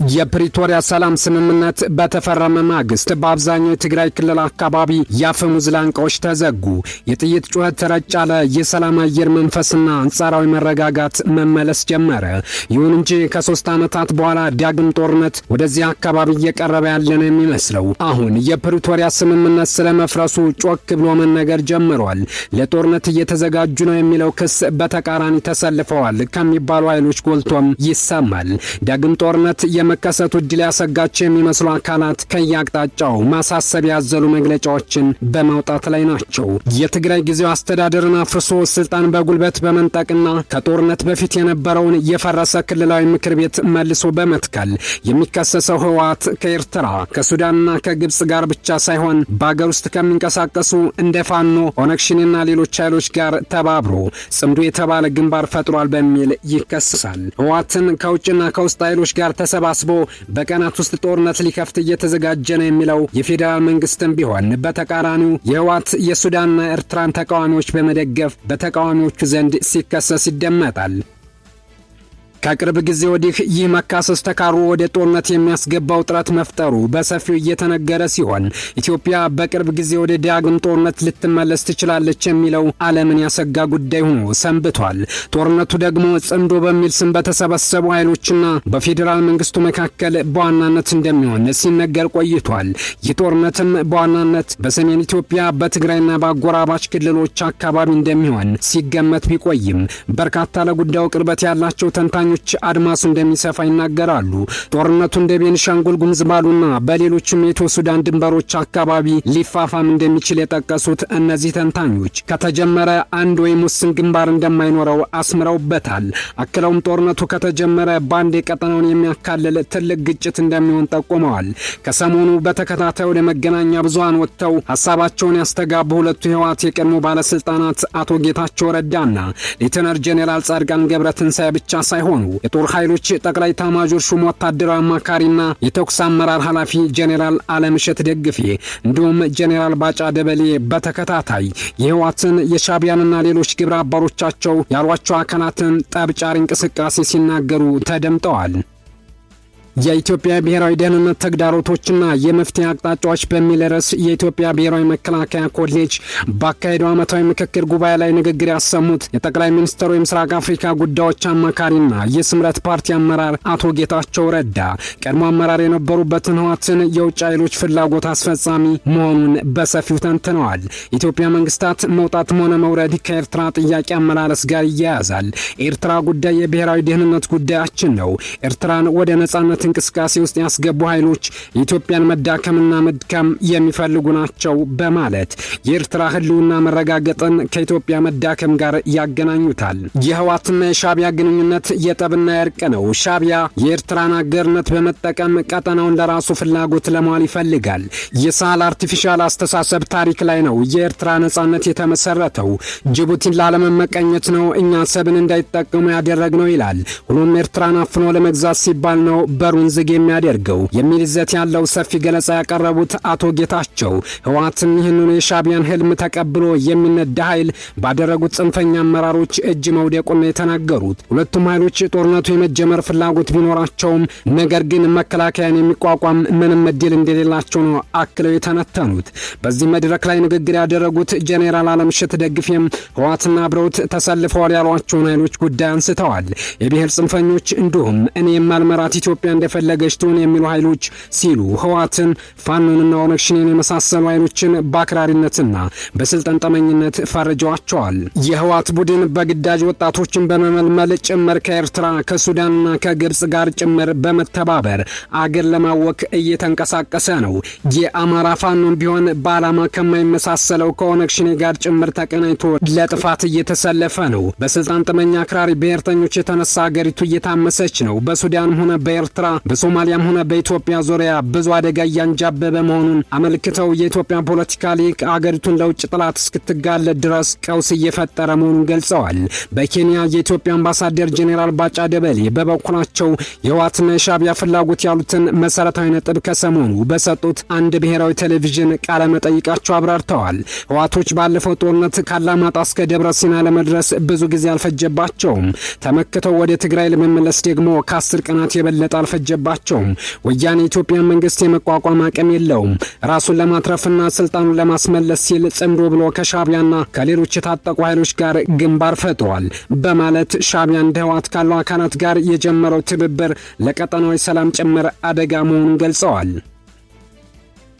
የፕሪቶሪያ ሰላም ስምምነት በተፈረመ ማግስት በአብዛኛው የትግራይ ክልል አካባቢ የአፈሙዝ ላንቃዎች ተዘጉ። የጥይት ጩኸት ረጭ አለ። የሰላም አየር መንፈስና አንጻራዊ መረጋጋት መመለስ ጀመረ። ይሁን እንጂ ከ3 ዓመታት በኋላ ዳግም ጦርነት ወደዚህ አካባቢ እየቀረበ ያለ ነው የሚመስለው። አሁን የፕሪቶሪያ ስምምነት ስለመፍረሱ ጮክ ብሎ መነገር ጀምሯል። ለጦርነት እየተዘጋጁ ነው የሚለው ክስ በተቃራኒ ተሰልፈዋል ከሚባሉ ኃይሎች ጎልቶም ይሰማል። ዳግም ጦርነት የመከሰቱ እድል ያሰጋቸው የሚመስሉ አካላት ከየአቅጣጫው ማሳሰቢያ ያዘሉ መግለጫዎችን በማውጣት ላይ ናቸው። የትግራይ ጊዜያዊ አስተዳደርን አፍርሶ ስልጣን በጉልበት በመንጠቅና ከጦርነት በፊት የነበረውን የፈረሰ ክልላዊ ምክር ቤት መልሶ በመትከል የሚከሰሰው ህወሓት ከኤርትራ፣ ከሱዳንና ከግብጽ ጋር ብቻ ሳይሆን በአገር ውስጥ ከሚንቀሳቀሱ እንደ ፋኖ፣ ኦነግ ሸኔና ሌሎች ኃይሎች ጋር ተባብሮ ጽምዶ የተባለ ግንባር ፈጥሯል በሚል ይከሰሳል። ህወሓትን ከውጭና ከውስጥ ኃይሎች ጋር ተሰባስቦ በቀናት ውስጥ ጦርነት ሊከፍት እየተዘጋጀ ነው የሚለው የፌዴራል መንግስትም ቢሆን በተቃራኒው የህወሓት የሱዳንና ኤርትራን ተቃዋሚዎች በመደገፍ በተቃዋሚዎቹ ዘንድ ሲከሰስ ይደመጣል። ከቅርብ ጊዜ ወዲህ ይህ መካሰስ ተካሮ ወደ ጦርነት የሚያስገባው ውጥረት መፍጠሩ በሰፊው እየተነገረ ሲሆን፣ ኢትዮጵያ በቅርብ ጊዜ ወደ ዳግም ጦርነት ልትመለስ ትችላለች የሚለው ዓለምን ያሰጋ ጉዳይ ሆኖ ሰንብቷል። ጦርነቱ ደግሞ ጽምዶ በሚል ስም በተሰበሰቡ ኃይሎችና በፌዴራል መንግስቱ መካከል በዋናነት እንደሚሆን ሲነገር ቆይቷል። ይህ ጦርነትም በዋናነት በሰሜን ኢትዮጵያ፣ በትግራይና በአጎራባች ክልሎች አካባቢ እንደሚሆን ሲገመት ቢቆይም፣ በርካታ ለጉዳዩ ቅርበት ያላቸው ተንታኞች አድማሱ እንደሚሰፋ ይናገራሉ። ጦርነቱ እንደ ቤንሻንጉል ጉሙዝ ባሉና በሌሎችም የኢትዮ ሱዳን ድንበሮች አካባቢ ሊፋፋም እንደሚችል የጠቀሱት እነዚህ ተንታኞች ከተጀመረ አንድ ወይም ውስን ግንባር እንደማይኖረው አስምረውበታል። አክለውም ጦርነቱ ከተጀመረ በአንድ ቀጠናውን የሚያካልል ትልቅ ግጭት እንደሚሆን ጠቁመዋል። ከሰሞኑ በተከታታይ ወደ መገናኛ ብዙሃን ወጥተው ሀሳባቸውን ያስተጋቡ ሁለቱ የህወሓት የቀድሞ ባለስልጣናት አቶ ጌታቸው ረዳና ሌተናል ጄኔራል ጻድቃን ገብረትንሳኤ ብቻ ሳይሆኑ የጦር ኃይሎች ጠቅላይ ኤታማዦር ሹም ወታደራዊ አማካሪና የተኩስ አመራር ኃላፊ ጄኔራል አለምሸት ደግፌ እንዲሁም ጄኔራል ባጫ ደበሌ በተከታታይ የህወሓትን፣ የሻቢያንና ሌሎች ግብረ አበሮቻቸው ያሏቸው አካላትን ጠብ ጫሪ እንቅስቃሴ ሲናገሩ ተደምጠዋል። የኢትዮጵያ ብሔራዊ ደህንነት ተግዳሮቶችና የመፍትሄ አቅጣጫዎች በሚል ርዕስ የኢትዮጵያ ብሔራዊ መከላከያ ኮሌጅ ባካሄደው ዓመታዊ ምክክር ጉባኤ ላይ ንግግር ያሰሙት የጠቅላይ ሚኒስትሩ የምስራቅ አፍሪካ ጉዳዮች አማካሪና የስምረት ፓርቲ አመራር አቶ ጌታቸው ረዳ ቀድሞ አመራር የነበሩበትን ህወሓትን የውጭ ኃይሎች ፍላጎት አስፈጻሚ መሆኑን በሰፊው ተንትነዋል። የኢትዮጵያ መንግስታት መውጣትም ሆነ መውረድ ከኤርትራ ጥያቄ አመላለስ ጋር ይያያዛል። ኤርትራ ጉዳይ የብሔራዊ ደህንነት ጉዳያችን ነው። ኤርትራን ወደ ነጻነት እንቅስቃሴ ውስጥ ያስገቡ ኃይሎች የኢትዮጵያን መዳከምና መድከም የሚፈልጉ ናቸው በማለት የኤርትራ ህልውና መረጋገጥን ከኢትዮጵያ መዳከም ጋር ያገናኙታል። የህወሓትና የሻቢያ ግንኙነት የጠብና የእርቅ ነው። ሻቢያ የኤርትራን አጋርነት በመጠቀም ቀጠናውን ለራሱ ፍላጎት ለማዋል ይፈልጋል። የሳህል artificial አስተሳሰብ ታሪክ ላይ ነው የኤርትራ ነጻነት የተመሰረተው። ጅቡቲን ላለመመቀኘት ነው እኛ አሰብን እንዳይጠቀሙ ያደረግነው ይላል። ሆኖም ኤርትራን አፍኖ ለመግዛት ሲባል ነው በሩን ዝግ የሚያደርገው የሚል ይዘት ያለው ሰፊ ገለጻ ያቀረቡት አቶ ጌታቸው ህወሓትም ይህንኑ የሻቢያን ህልም ተቀብሎ የሚነዳ ኃይል ባደረጉት ጽንፈኛ አመራሮች እጅ መውደቁን ነው የተናገሩት። ሁለቱም ኃይሎች ጦርነቱ የመጀመር ፍላጎት ቢኖራቸውም ነገር ግን መከላከያን የሚቋቋም ምንም እድል እንደሌላቸው ነው አክለው የተነተኑት። በዚህ መድረክ ላይ ንግግር ያደረጉት ጄኔራል አለምሸት ደግፌም ህወሓትና አብረውት ተሰልፈዋል ያሏቸውን ኃይሎች ጉዳይ አንስተዋል። የብሔር ጽንፈኞች እንዲሁም እኔ የማልመራት ኢትዮጵያ እንደፈለገች ትሁን የሚሉ ኃይሎች ሲሉ ህወሓትን፣ ፋኖንና ኦነግ ሸኔን የመሳሰሉ ኃይሎችን በአክራሪነትና በስልጣን ጠመኝነት ፈርጀዋቸዋል። የህወሓት ቡድን በግዳጅ ወጣቶችን በመመልመል ጭምር ከኤርትራ፣ ከሱዳንና ከግብጽ ጋር ጭምር በመተባበር አገር ለማወክ እየተንቀሳቀሰ ነው። የአማራ ፋኖም ቢሆን በዓላማ ከማይመሳሰለው ከኦነግ ሸኔ ጋር ጭምር ተቀናጅቶ ለጥፋት እየተሰለፈ ነው። በስልጣን ጥመኛ አክራሪ ብሔርተኞች የተነሳ አገሪቱ እየታመሰች ነው። በሱዳንም ሆነ በኤርትራ፣ በሶማሊያም ሆነ በኢትዮጵያ ዙሪያ ብዙ አደጋ እያንዣበበ መሆኑን አመልክተው የኢትዮጵያ ፖለቲካ ሊቅ አገሪቱን ለውጭ ጠላት እስክትጋለጥ ድረስ ቀውስ እየፈጠረ መሆኑን ገልጸዋል። በኬንያ የኢትዮጵያ አምባሳደር ጄኔራል ባጫ ደበሌ በበኩላቸው የህወሓትና የሻቢያ ፍላጎት ያሉትን መሰረታዊ ነጥብ ከሰሞኑ በሰጡት አንድ ብሔራዊ ቴሌቪዥን ቃለ መጠይቃቸው አብራርተዋል። ህወሓቶች ባለፈው ጦርነት ካላማጣ እስከ ደብረ ሲና ለመድረስ ብዙ ጊዜ አልፈጀባቸውም። ተመክተው ወደ ትግራይ ለመመለስ ደግሞ ከ10 ቀናት የበለጠ አልፈጀባቸውም። አልፈጀባቸውም። ወያኔ የኢትዮጵያ መንግስት የመቋቋም አቅም የለውም። ራሱን ለማትረፍና ስልጣኑን ለማስመለስ ሲል ጽምዶ ብሎ ከሻቢያና ከሌሎች የታጠቁ ኃይሎች ጋር ግንባር ፈጥሯል በማለት ሻቢያ እንደ ህወሓት ካሉ አካላት ጋር የጀመረው ትብብር ለቀጠናዊ ሰላም ጭምር አደጋ መሆኑን ገልጸዋል።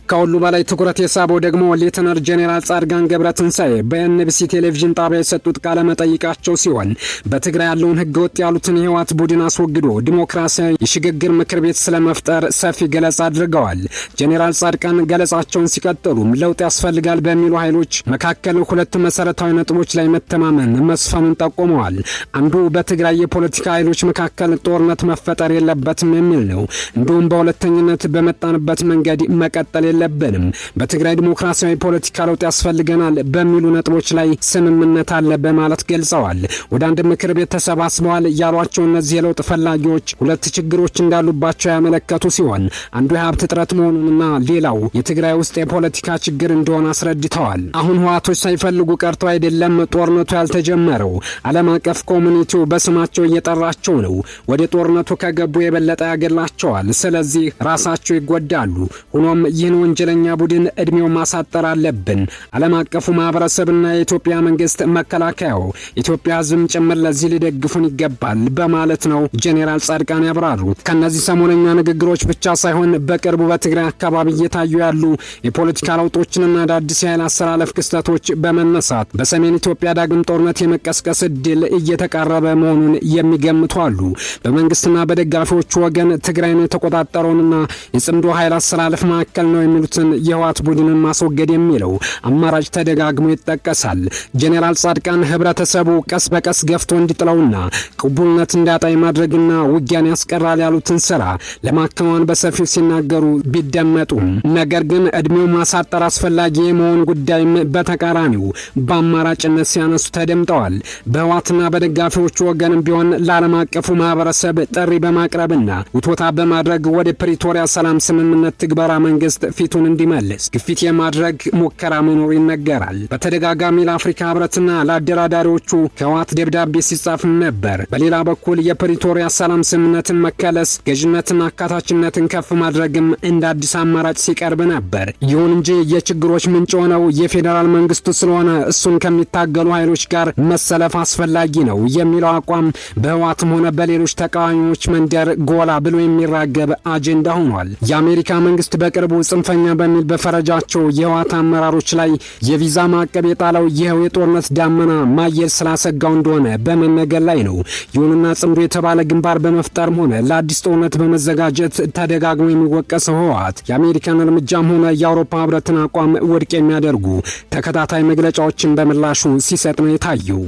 ከሁሉ በላይ ትኩረት የሳበው ደግሞ ሌተናል ጄኔራል ጻድቃን ገብረትንሳኤ በኤንቢሲ ቴሌቪዥን ጣቢያ የሰጡት ቃለ መጠይቃቸው ሲሆን፣ በትግራይ ያለውን ህገወጥ ያሉትን የህወሓት ቡድን አስወግዶ ዲሞክራሲያዊ የሽግግር ምክር ቤት ስለመፍጠር ሰፊ ገለጻ አድርገዋል። ጄኔራል ጻድቃን ገለጻቸውን ሲቀጥሉም ለውጥ ያስፈልጋል በሚሉ ኃይሎች መካከል ሁለት መሰረታዊ ነጥቦች ላይ መተማመን መስፈኑን ጠቁመዋል። አንዱ በትግራይ የፖለቲካ ኃይሎች መካከል ጦርነት መፈጠር የለበትም የሚል ነው። እንዲሁም በሁለተኝነት በመጣንበት መንገድ መቀጠል የለብንም፣ በትግራይ ዲሞክራሲያዊ ፖለቲካ ለውጥ ያስፈልገናል በሚሉ ነጥቦች ላይ ስምምነት አለ በማለት ገልጸዋል። ወደ አንድ ምክር ቤት ተሰባስበዋል ያሏቸው እነዚህ የለውጥ ፈላጊዎች ሁለት ችግሮች እንዳሉባቸው ያመለከቱ ሲሆን፣ አንዱ የሀብት እጥረት መሆኑንና ሌላው የትግራይ ውስጥ የፖለቲካ ችግር እንደሆነ አስረድተዋል። አሁን ህወሓቶች ሳይፈልጉ ቀርቶ አይደለም ጦርነቱ ያልተጀመረው። ዓለም አቀፍ community ው በስማቸው እየጠራቸው ነው። ወደ ጦርነቱ ከገቡ የበለጠ ያገላቸዋል። ስለዚህ ራሳቸው ይጎዳሉ። ሆኖም ይህን ወንጀለኛ ቡድን እድሜው ማሳጠር አለብን። ዓለም አቀፉ ማህበረሰብና የኢትዮጵያ መንግስት፣ መከላከያው፣ ኢትዮጵያ ህዝብም ጭምር ለዚህ ሊደግፉን ይገባል በማለት ነው ጄኔራል ጻድቃን ያብራሩት። ከነዚህ ሰሞነኛ ንግግሮች ብቻ ሳይሆን በቅርቡ በትግራይ አካባቢ እየታዩ ያሉ የፖለቲካ ለውጦችንና አዳዲስ የኃይል አሰላለፍ ክስተቶች በመነሳት በሰሜን ኢትዮጵያ ዳግም ጦርነት የመቀስቀስ እድል እየተቃረበ መሆኑን የሚገምቱ አሉ። በመንግስትና በደጋፊዎቹ ወገን ትግራይን የተቆጣጠረውንና የጽምዶ ኃይል አሰላለፍ ማዕከል ነው የሚሉትን የህወሓት ቡድንን ማስወገድ የሚለው አማራጭ ተደጋግሞ ይጠቀሳል። ጄኔራል ጻድቃን ህብረተሰቡ ቀስ በቀስ ገፍቶ እንዲጥለውና ቅቡልነት እንዲያጣ የማድረግና ውጊያን ያስቀራል ያሉትን ስራ ለማከናወን በሰፊው ሲናገሩ ቢደመጡም፣ ነገር ግን እድሜው ማሳጠር አስፈላጊ የመሆን ጉዳይም በተቃራኒው በአማራጭነት ሲያነሱ ተደምጠዋል። በህወሓትና በደጋፊዎቹ ወገንም ቢሆን ለዓለም አቀፉ ማህበረሰብ ጥሪ በማቅረብና ውትወታ በማድረግ ወደ ፕሪቶሪያ ሰላም ስምምነት ትግበራ መንግስት ፊቱን እንዲመልስ ግፊት የማድረግ ሙከራ መኖሩ ይነገራል። በተደጋጋሚ ለአፍሪካ ህብረትና ለአደራዳሪዎቹ ከህወሓት ደብዳቤ ሲጻፍም ነበር። በሌላ በኩል የፕሪቶሪያ ሰላም ስምምነትን መከለስ፣ ገዥነትና አካታችነትን ከፍ ማድረግም እንደ አዲስ አማራጭ ሲቀርብ ነበር። ይሁን እንጂ የችግሮች ምንጭ ሆነው የፌዴራል መንግስቱ ስለሆነ እሱን ከሚታገሉ ኃይሎች ጋር መሰለፍ አስፈላጊ ነው የሚለው አቋም በህወሓትም ሆነ በሌሎች ተቃዋሚዎች መንደር ጎላ ብሎ የሚራገብ አጀንዳ ሆኗል። የአሜሪካ መንግስት በቅርቡ ጽንፈኛ በሚል በፈረጃቸው የህወሓት አመራሮች ላይ የቪዛ ማዕቀብ የጣለው ይኸው የጦርነት ዳመና ማየል ስላሰጋው እንደሆነ በመነገር ላይ ነው። ይሁንና ጽምዶ የተባለ ግንባር በመፍጠርም ሆነ ለአዲስ ጦርነት በመዘጋጀት ተደጋግሞ የሚወቀሰው ህወሓት የአሜሪካን እርምጃም ሆነ የአውሮፓ ህብረትን አቋም ውድቅ የሚያደርጉ ተከታታይ መግለጫዎችን በምላሹ ሲሰጥ ነው የታየው።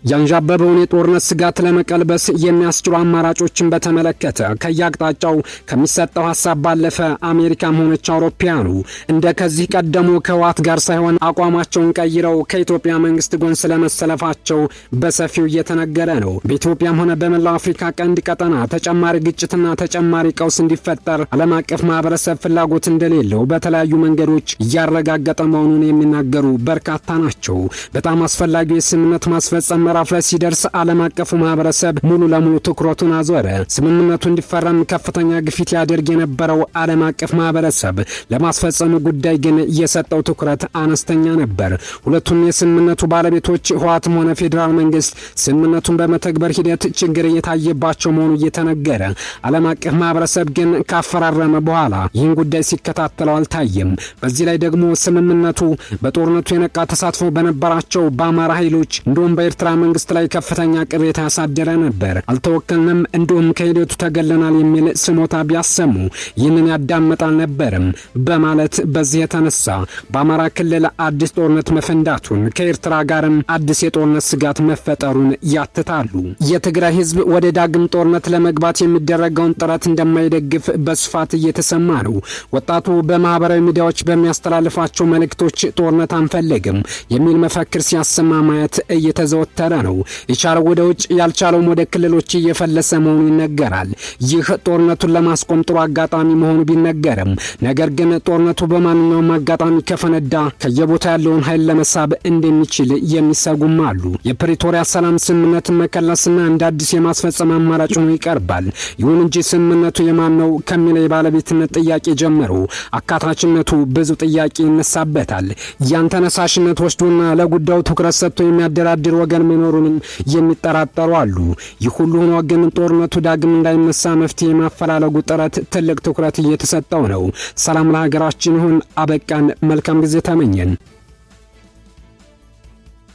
ያንዣበበውን የጦርነት ስጋት ለመቀልበስ የሚያስችሉ አማራጮችን በተመለከተ ከየአቅጣጫው ከሚሰጠው ሀሳብ ባለፈ አሜሪካም ሆነች አውሮፓያኑ እንደ ከዚህ ቀደሙ ከህወሓት ጋር ሳይሆን አቋማቸውን ቀይረው ከኢትዮጵያ መንግስት ጎን ስለመሰለፋቸው በሰፊው እየተነገረ ነው። በኢትዮጵያም ሆነ በመላው አፍሪካ ቀንድ ቀጠና ተጨማሪ ግጭትና ተጨማሪ ቀውስ እንዲፈጠር ዓለም አቀፍ ማህበረሰብ ፍላጎት እንደሌለው በተለያዩ መንገዶች እያረጋገጠ መሆኑን የሚናገሩ በርካታ ናቸው። በጣም አስፈላጊው የስምምነት ማስፈጸም ምዕራፍ ላይ ሲደርስ ዓለም አቀፉ ማህበረሰብ ሙሉ ለሙሉ ትኩረቱን አዞረ። ስምምነቱ እንዲፈረም ከፍተኛ ግፊት ያደርግ የነበረው ዓለም አቀፍ ማህበረሰብ ለማስፈጸሙ ጉዳይ ግን የሰጠው ትኩረት አነስተኛ ነበር። ሁለቱም የስምምነቱ ባለቤቶች ህወሓትም ሆነ ፌዴራል መንግስት ስምምነቱን በመተግበር ሂደት ችግር እየታየባቸው መሆኑ እየተነገረ፣ ዓለም አቀፍ ማህበረሰብ ግን ካፈራረመ በኋላ ይህን ጉዳይ ሲከታተለው አልታየም። በዚህ ላይ ደግሞ ስምምነቱ በጦርነቱ የነቃ ተሳትፎ በነበራቸው በአማራ ኃይሎች እንዲሁም በኤርትራ መንግስት ላይ ከፍተኛ ቅሬታ ያሳደረ ነበር። አልተወከልንም፣ እንዲሁም ከሂደቱ ተገለናል የሚል ስሞታ ቢያሰሙ ይህንን ያዳመጥ አልነበርም በማለት በዚህ የተነሳ በአማራ ክልል አዲስ ጦርነት መፈንዳቱን፣ ከኤርትራ ጋርም አዲስ የጦርነት ስጋት መፈጠሩን ያትታሉ። የትግራይ ህዝብ ወደ ዳግም ጦርነት ለመግባት የሚደረገውን ጥረት እንደማይደግፍ በስፋት እየተሰማ ነው። ወጣቱ በማህበራዊ ሚዲያዎች በሚያስተላልፋቸው መልእክቶች ጦርነት አንፈልግም የሚል መፈክር ሲያሰማ ማየት እየተዘወተረ እየተበታተነ ነው። የቻለው ወደ ውጭ ያልቻለውም ወደ ክልሎች እየፈለሰ መሆኑ ይነገራል። ይህ ጦርነቱን ለማስቆም ጥሩ አጋጣሚ መሆኑ ቢነገርም ነገር ግን ጦርነቱ በማንኛውም አጋጣሚ ከፈነዳ ከየቦታ ያለውን ኃይል ለመሳብ እንደሚችል የሚሰጉም አሉ። የፕሪቶሪያ ሰላም ስምምነትን መከለስና እንደ አዲስ የማስፈጸም አማራጭ ሆኖ ይቀርባል። ይሁን እንጂ ስምምነቱ የማን ነው ከሚለው የባለቤትነት ጥያቄ ጀምሮ አካታችነቱ ብዙ ጥያቄ ይነሳበታል። ያን ተነሳሽነት ወስዶና ለጉዳዩ ትኩረት ሰጥቶ የሚያደራድር ወገን መኖሩንም የሚጠራጠሩ አሉ። ይህ ሁሉ ሆኖ ግን ጦርነቱ ዳግም እንዳይነሳ መፍትሄ የማፈላለጉ ጥረት ትልቅ ትኩረት እየተሰጠው ነው። ሰላም ለሀገራችን ይሁን። አበቃን። መልካም ጊዜ ተመኘን።